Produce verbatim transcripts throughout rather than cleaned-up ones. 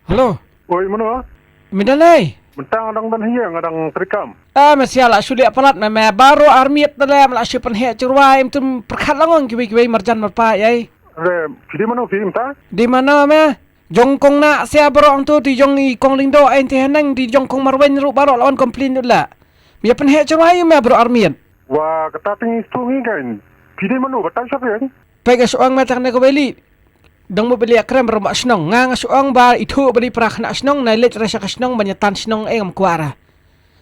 Hello. Oi, mano? Mynta lai. Mynta nga dang don hiya, nga dang treikam. Ah, me sia la shu leh palat me, me baroh armiet te leh, me la shu pynheh churwai, em tum pyrkhat lang ong kiwei kiwei marjan marpa ei. Re, phi dei mano phi mynta? Dei mano me? Jong kong na sia baroh ang tu, dei jong i kong Lyngdoh, ei te haneng, dei jong kong Marwein ruh baroh la wan complain lut la. Me pynheh churwai me baroh armiet. Wa kata te ngi shu ngi kan. Phi dei mano, batai shop ei. Peit nga shu ong me tang ne kawei li. Dang mut ba leh krem rangbah shnong. Nga nga shu ong ba ithuh ba dei para khynnah shnong, nai leit re sha ka shnong ban ïa tan shnong ei ngam kwah ra.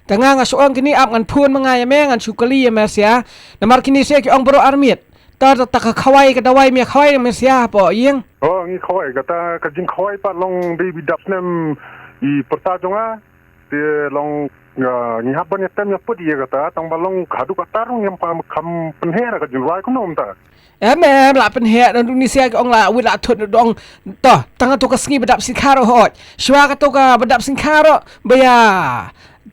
Te nga nga shu ong kine ap ngan phone ma nga ïa me ngan shu kylli ïa me sia. Namar kine sia ki ong baroh armiet. Ta ta ta ka khawai ka dawai me khawai me sia hapoh ïing. Oh, ngi khawai kata ka jingkhawai pat long dei ba dap snem i pyrta jong nga. Te long, ah, ngi hap ban ïa tem ïa put ïa kata, tang ba long haduh katta ruh ngim kham, kham pynheh na ka jingrwai kumno mynta. Em, em, la pynheh na Indonesia ki ong la wit la thut na dong. To, tang to ka sngi ba dap sngikha ruh hoi. Shuwa ka to ka ba dap sngikha ruh, ba ïa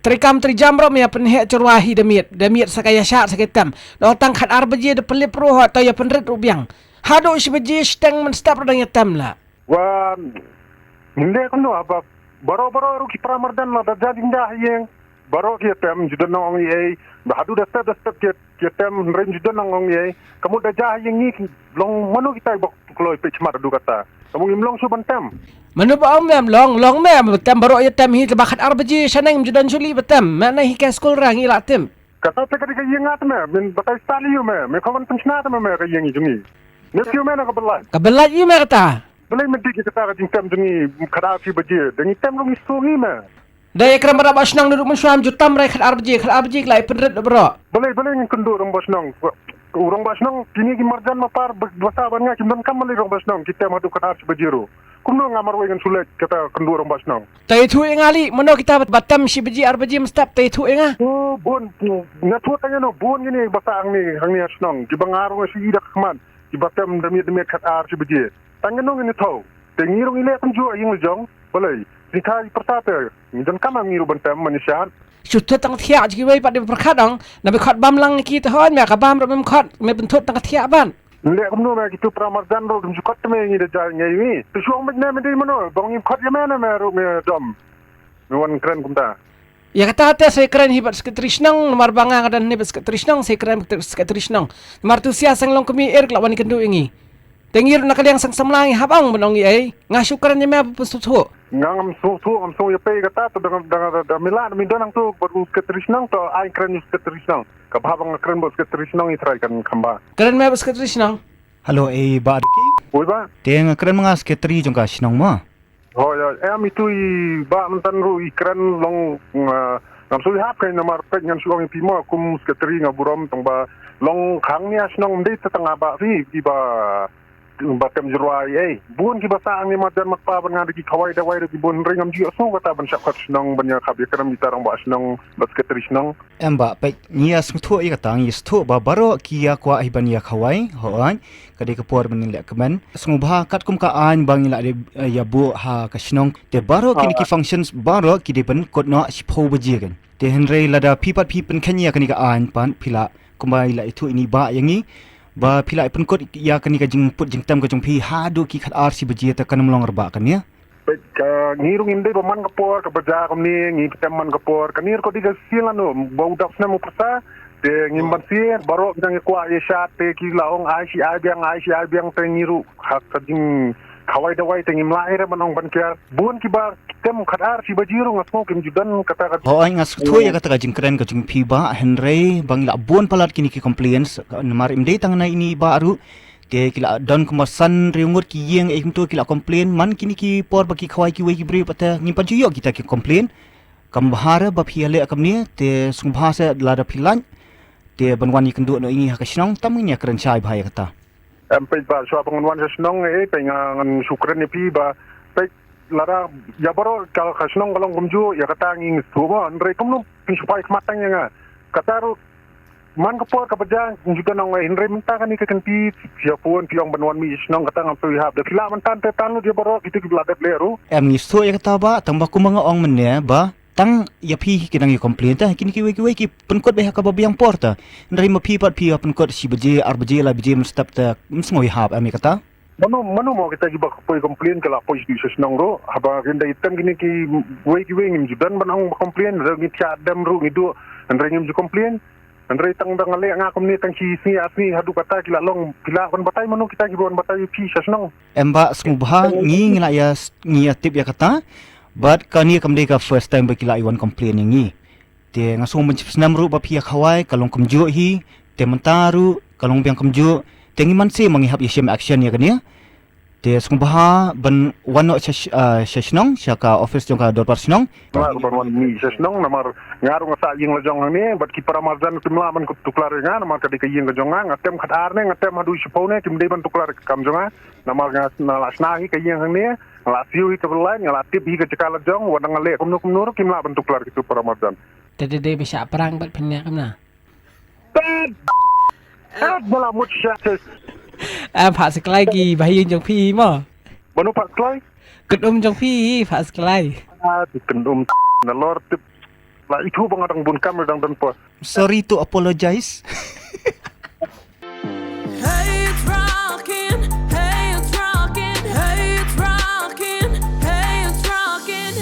treikam treijam ruh me ïa pynheh churwai hi da miet, da miet sa ka ïa shad sa ka tem. Dang tang khat ar baje da pynlip ruh hoi, to ïa pynrit ruh biang. Haduh shi baje shiteng mynstep ruh dang ïa tem la. Wa, ngin leh kumno haba baroh baroh ruh ki para marjan la da ja jingja ha ïing. Baroh ki ïa tem, ju don nang ong ei ei. Ba haduh da step da step ki ïa, ki ïa tem, hynrei ju don nang ong ei ei. Ka mut da ja ha ïing ngi long mano kita ba kloi peit khmat haduh kata. Ka mut ngim long shuh ban tem. Mano ba ong me em long, long me em tem baroh ïa tem hi te ba khat ar baje shaneng ju don shuh li ba tem. Me na hi ka skul ra ngi la tem. Kata te ka dei ka ïing nga te me, men batai stad ïa u me, me kham ban pynshna te me, me ka ïing i jong ngi. Ne shu me na ka Bynlait. Ka Bynlait ïa me kata. Balei me dik ïa kata ka jingtem jong ngi, khat ar shi baje, da ngi tem ruh ngi shu ngi me. Da ïa krem rangbah shnong da ruh mynshuwa em ju tam re khat ar baje, khat ar baje ki la ïa pynrit da baroh. Balei, balei ngin kynduh rangbah shnong. U rangbah shnong, kine ki marjan mapar, ba, ba sah ban nga, kim donkam balei rangbah shnong, ki tem haduh khat ar shi baje ruh. Kumno nga Marwei ngan shu leit kata kynduh rangbah shnong. Te ïathuh ïa nga li, mano kita ba tem shi baje ar baje mynstep te ïathuh ïa nga. Oh, bun, nga thuh tang ïano, bun kine ba sah hangne, hangne ha shnong. Kiba nga ruh nga shu i da ka khmat, kiba tem da miet da miet khat ar shi baje. Tang ïano ngin ïathuh. Te ngi ruh ngi leh kumjuh ïing la jong, balei. Ngi kha i pyrta te, ngi donkam ngi ruh ban tem man ïa shad. Shu thut tang thiah ji kiwei pat dei pyrkhat ong, na ba khot bam lang ki te hoi, me ka bam ruh mem khot, me pynthut tang thiah ban. Leh kumno me kitu para marjan ruh kim ju khot te me ngi da jai ngai mi. Te shu ong bad ne me dei mano, bang ngim khot ïa me ne me ruh me dom. Me wan kren kumta. Ïa kata te sa kren hi bad sekretari shnong, namar ba nga nga don hi bad sekretari shnong, sa kren bad sekretari shnong. Namar tu sia seng long kmie er ki la wan ïakynduh ïa ngi. Te ngi ruh na ka liang seng samla ngi hap ong ban ong ïa ei. Nga shu kren ïa me ba pynsuhthuh. Nga ngam sngewthuh, ngam sngew ïa pei kata, to da, da, da, da me lah, da me don hangto bad u sekretari shnong, to ai kren ïa u sekretari shnong. Kaba haba nga kren bad u sekretari shnong i trai kan kham bha. Kren me bad sekretari shnong. Hello, eh, Bah Ricky? Oi, Bah. Te nga kren ma nga sekretari jong ka shnong mo. Hoi, hoi. Em itu i Bah mynta ruh i kren long, nga, ngam sngewthuh hap kai namar peit ngan shu ong ïa phi mo kum sekretari nga burom tang ba long khang nia shnong ym dei te tang Bah phi, phi ba ba tem jyrwa ei ei. Bun kiba sah hangne marjan marpa ban nga da ki khawai dawai da ki bun hynrei ngam ju ïohsngew kata ban shah khot shnong ban ïa khap ïa kren kita rangbah shnong bad sekretari shnong. Em Bah, peit ngi ïa sngewthuh ïa kata, ngi sngewthuh ba baroh ki ïa kwah hi ban ïa khawai, hooid, ka dei ka por ban ïa leh kmen. Sngewbha katkum ka aiñ ba ngi la dei, eh, ïa buh ha ka shnong. Te baroh kine ki functions baroh ki dei ban kut noh shiphew baje kan. Te hynrei lada phi pat phi pynkheiñ ïa kane ka aiñ pat phi la kumba i la ïathuh ine i Bah ïa ngi ba phi la pynkut ïa kane ka jingput jingtem ka jong phi haduh ki khat ar shi baje te kan ym long re Bah kane. Peit ka ngi ruh ngim dei ba man ka por kaba ja kumne ngi tem man ka por kane ruh ka dei ka sien lano ba u dap snem u pyrsa te ngim ban sien baroh ki dang ïa kwah ïa shad te ki la ong ai shi ai biang ai shi ai biang te ngi ruh ha ka jingkhawai dawai te ngim lah re ban ong ban kiar bun kiba tem khat ar shi baje ruh nga sngew kim ju don kata ka. Hooid nga sngewthuh ïa kata ka jingkren ka jong phi Bah hynrei ba ngi la bun palat kine ki complaints namar ym dei tang na ine i Bah ruh te ki la don kumba san hynriew ngut ki ïing ei kumto ki la complain man kine ki por ba ki khawai kiwei ki briew pat te ngim pat ju ïoh kita ki complain. Kam bha re ba phi ïa leh kumne te sngewbha se lada phi lait te ban wan ïakynduh noh ine ha ka shnong tam ngin ïakren shai bha ïa kata. Em peit Bah shuwa ba ngan wan sha shnong eh peit nga ngan shu kren ïa phi Bah peit lada ïa baroh ka, ka shnong ka long kumjuh ïa kata ngi sngewthuh mo hynrei kumno phi shu phai khmat tang ïa nga. Kata ruh man ka por kaba ja ngi ju don nang eh hynrei mynta kane ka kynti ïa phone phi ong ban wan mih sha shnong kata ngam sngewthuh ïa hap da phi lah mynta te tan lut ïa baroh kito kiba la dep leh ruh. Em ngi sngewthuh ïa kata Bah tang ba kumba nga ong mynne Bah tang ïa phi ki dang ïa complain te kine kiwei kiwei ki pynkut beit ha kaba biang por te. Hynrei ma phi pat phi ïa pynkut shi baje ar baje lai baje mynstep te ym sngew ïa hap em ïa kata. Mano mano mo kita kiba poi complain ka la poi sha shnong ruh. Haba kin dei tem kine kiwei kiwei ngim ju don ban ong ba complain, hynrei ngi thiah dem ruh ngi duh, hynrei ngim ju complain. Hynrei tang dang leh nga kumne tang shi sngi ar sngi haduh kata ki la long, ki lah ban batai mano kita kiba wan batai ïa phi sha shnong. Em, ba sngewbha, ngi ngi la ïa ngi ïa tip ïa kata. Bad kane kam dei ka first time ba ki la ïa wan complain ïa ngi. Te nga sngew ban sngewsih ruh ba phi ïa khawai ka long kumjuh hi. Te mynta ruh ka long biang kumjuh. Te ngi man se ma ngi hap ïa shem action ïa kane. Te sngewbha ban wan noh sha sh-, ah, sha shnong, sha ka office jong ka dorbar shnong. Nga ruh ban wan mih sha shnong namar nga ruh nga sah ïing la jong hangne bad ki para marjan kim lah ban tuklar ïa nga namar ka dei ka ïing ka jong nga, nga tem khatar ne, nga tem haduh shiphew ne, kim dei ban tuklar ïa ka kam jong nga. Namar nga la shna hi ka ïing hangne, nga la siew hi ka bynta, nga la tip hi ka jaka la jong, wat nga leh kumno kumno ruh kim lah ban tuklar kitu para marjan. Te dei dei ba shah prank bad phin ïa kumno. Tat! Tat, ba la mut sha. Ah, phah sklai ki bahaïing jong phi mo. Mano phah sklai? Kynum jong phi, phah sklai. Ah, kynum nalor tip. La ithuh ba nga dang bun kam dang don pos. Sorry to apologize.